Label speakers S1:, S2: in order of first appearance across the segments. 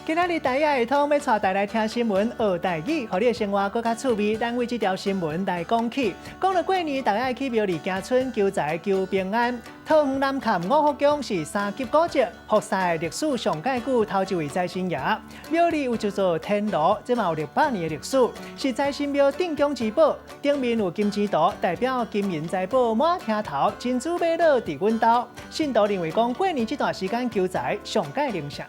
S1: 今仔日台語系統欲帶大家來聽新聞，學台語，予你的生活閣較趣味。咱為這條新聞來講起，講著過年，大家愛去廟裡行春求財求平安。桃園南崁五福宮是三級古蹟，服侍歷史上蓋久頭一位財神爺。廟裡有一座天爐，這嘛有600年的歷史，是財神廟鎮宮之寶。頂面有金錢圖，代表金銀財寶滿廳頭，珍珠瑪瑙佇阮兜。信徒認為講過年這段時間求財上蓋靈聖。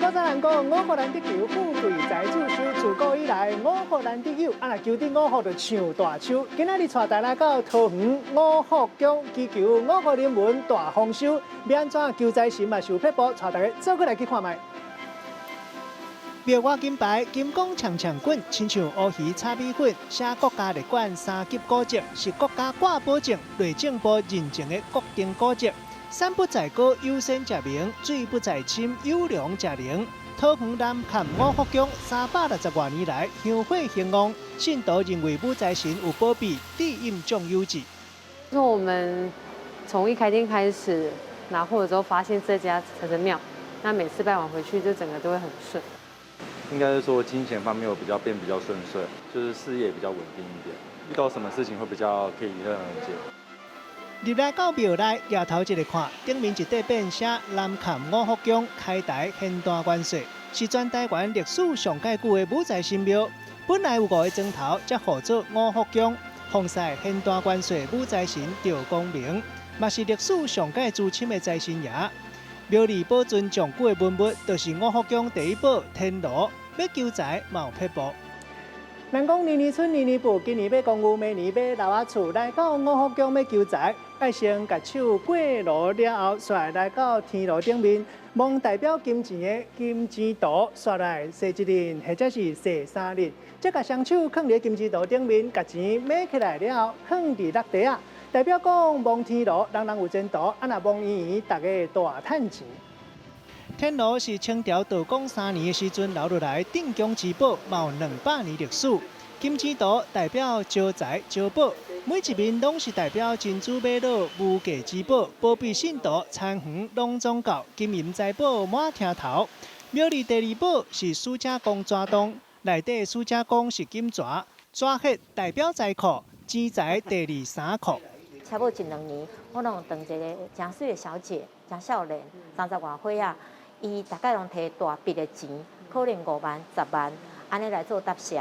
S1: 古早人講五福難得求，富貴財主收。自古以來五福難得有，啊若求得五福就唱大秋。今仔日帶大家來到桃園五福宮，祈求五福臨門大豐收。欲按怎求財神嘛是有撇步，帶大家做伙來去看覓。廟外金牌金光閃閃滾，親像烏魚炒米粉，寫國家列管三級古蹟，是國家掛保證、內政部認證的國定古蹟。山不在高，有仙則名；水不在深，有龍則靈。桃園南崁五福宮360外年來香火興旺，信徒認為武財神有保庇，低應眾有志。
S2: 說我們從一開店開始拿貨的時候，發現這家財神廟，那每次拜完回去就整個都會很順。
S3: 應該是說金錢方面會比較變比較順遂，就是事業比較穩定一點，遇到什麼事情會比較可以迎刃而解。
S1: 入來到廟內，轧頭一个看，頂面一塊匾寫南崁五福宮開台玄丹元帥，是全台灣歷史上蓋久的武財神廟。本來有五个磚頭，才號做五福宮，奉祀玄丹元帥武財神趙公明，嘛是歷史上蓋資深的財神爺。廟裡保存上久的文物，就是五福宮第一寶天爐，欲求財嘛有撇步。人講年年春年年布，今年買公寓，明年買樓仔厝，來到五福宮欲求財，愛先共手過爐了後，煞來到天爐頂面，望代表金錢的金錢圖，煞來踅一輪，或者是踅三輪，再共雙手囥佇金錢圖頂面，共錢抿起來了後，囥佇落地仔，代表講望天爐，人人有前途，啊若望圓圓，逐家大趁錢。天爐是清朝道光三年的時陣留落來鎮宮之寶，嘛有200年歷史。金錢圖代表招財招寶，每一面攏是代表珍珠瑪瑙無價之寶，保庇信徒田園攏總夠，金銀財寶滿廳頭。廟裡第二寶是死者公蛇洞，內底死者公是金蛇，蛇血代表財庫，錢財第二三庫。
S4: 差不多一兩年，我攏有遇一个誠媠的小姐，誠少年，三十外歲仔。伊逐擺攏提大筆的錢，可能5萬、10萬，按呢來做答謝。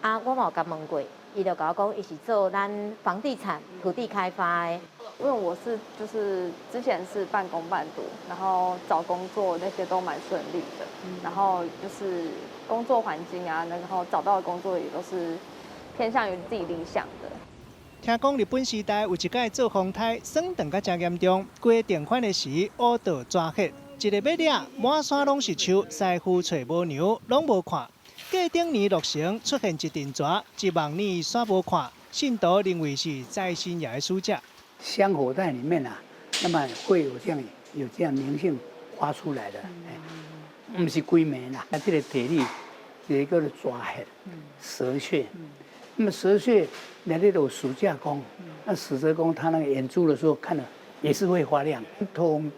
S4: 啊，我嘛有共問過，伊就共我講，伊是做咱房地產、土地開發的。
S5: 因為我是就是之前是半工半讀，然後找工作那些都蠻順利的，然後就是工作環境啊，然後找到的工作也都是偏向於自己理想的。
S1: 聽講日本時代有一擺做風颱，霜凍甲誠嚴重，規個定番的時，烏道蛇血。一个欲掠，滿山攏是樹，師傅揣無娘，攏無看。過頂年落成，出現一陣蛇，一望呢煞無看。信徒認為是財神爺的使者。
S6: 香火袋裡面啊，那麼會有這樣靈性發出來的，毋是鬼門啦。啊，這個地理一個叫做蛇血、蛇穴。那麼蛇穴內底有死者公，那死者公他那個眼珠的時候看了也是會發亮，通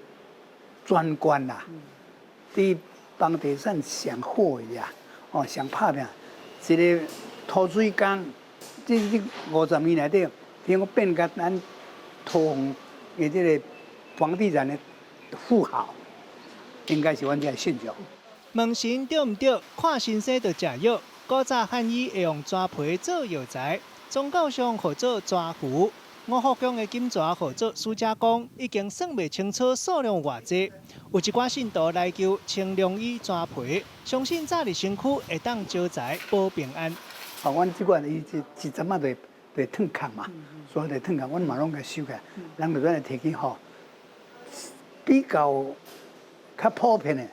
S6: 全縣啦，佇房地產上好的呀，哦，上拍拼，一个土水工，這50年內底，聽講變甲咱桃園的這個房地產的富豪，應該是阮這信眾。
S1: 問神對毋對？看先生就食藥。古早漢醫會用蛇皮做藥材，宗教上號做蛇符。五福宮的金蛇號做死者公，已經算袂清楚數量偌濟。有一寡信徒來求穿龍衣蛇皮，相信早日身軀會當招財保平安。
S6: 啊，阮這款伊一一陣仔就會褪殼嘛，所以就褪殼，阮嘛攏共收起來，人就轉來提去吼，比較較普遍的，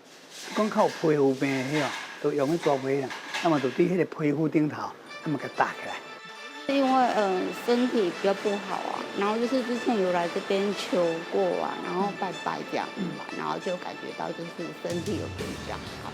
S6: 講較有皮膚病的彼個，都用彼蛇皮啦，那麼就佇彼个皮膚頂頭，那麼共搭起來。
S7: 因為身體比較不好啊，然後就是之前有來這邊求過啊，然後拜拜這樣嘛，然後就感覺到就是身體有變比較好。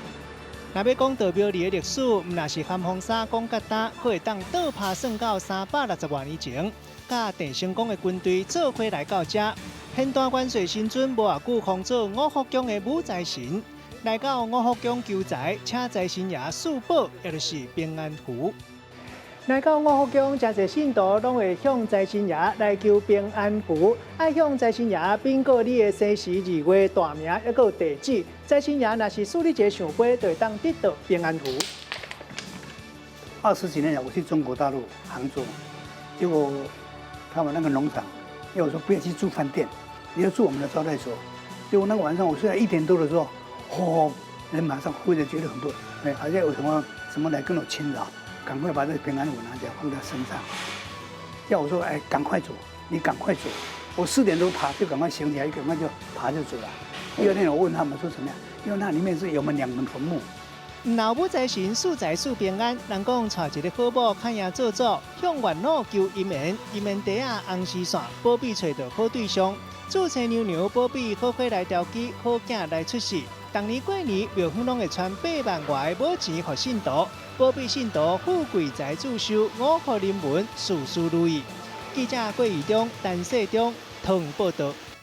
S1: 若欲講到廟裡的歷史，毋若是含風沙講甲焦，閣會當倒拍算到360外年前，佮鄭成功的軍隊做伙來到遮。玄丹元帥神尊無偌久封做五福宮的武財神，來到五福宮求財，請財神爺賜寶，也就是平安符。來到五福宮，誠濟信徒攏會向財神爺來求平安符，愛向財神爺稟告你的生時日月大名，抑閣有地址。財神爺若是賜你一个聖杯，就會當得到平安符。
S6: 二十幾年前，我去中國大陸杭州，結果他們那個農場要我說不要去住飯店，你要住我們的招待所。結果那個晚上我睡到1點多的時候，嚯，人馬上忽然覺得很不，哎，好像有什麼什麼來跟我侵擾，趕快把這個平安符拿起來放在身上。叫我說，哎，趕快走，你趕快走。我4點多爬就趕快醒起來，趕快就爬就走了。第二天我問他們說怎麼樣，因為那裡面是有我們兩門墳墓。
S1: 若武財神賜財賜平安，人講娶一个好某，較贏做祖，向月老求姻緣，姻緣袋仔紅絲線，保庇揣著好對象；註冊娘娘保庇好伙來調機，好囝來出世。逐年過年，廟方攏會傳8萬外的母錢予信徒，保庇信徒富貴財主壽，五福臨門，事事如意。記者郭義中、陳世忠，桃園報導。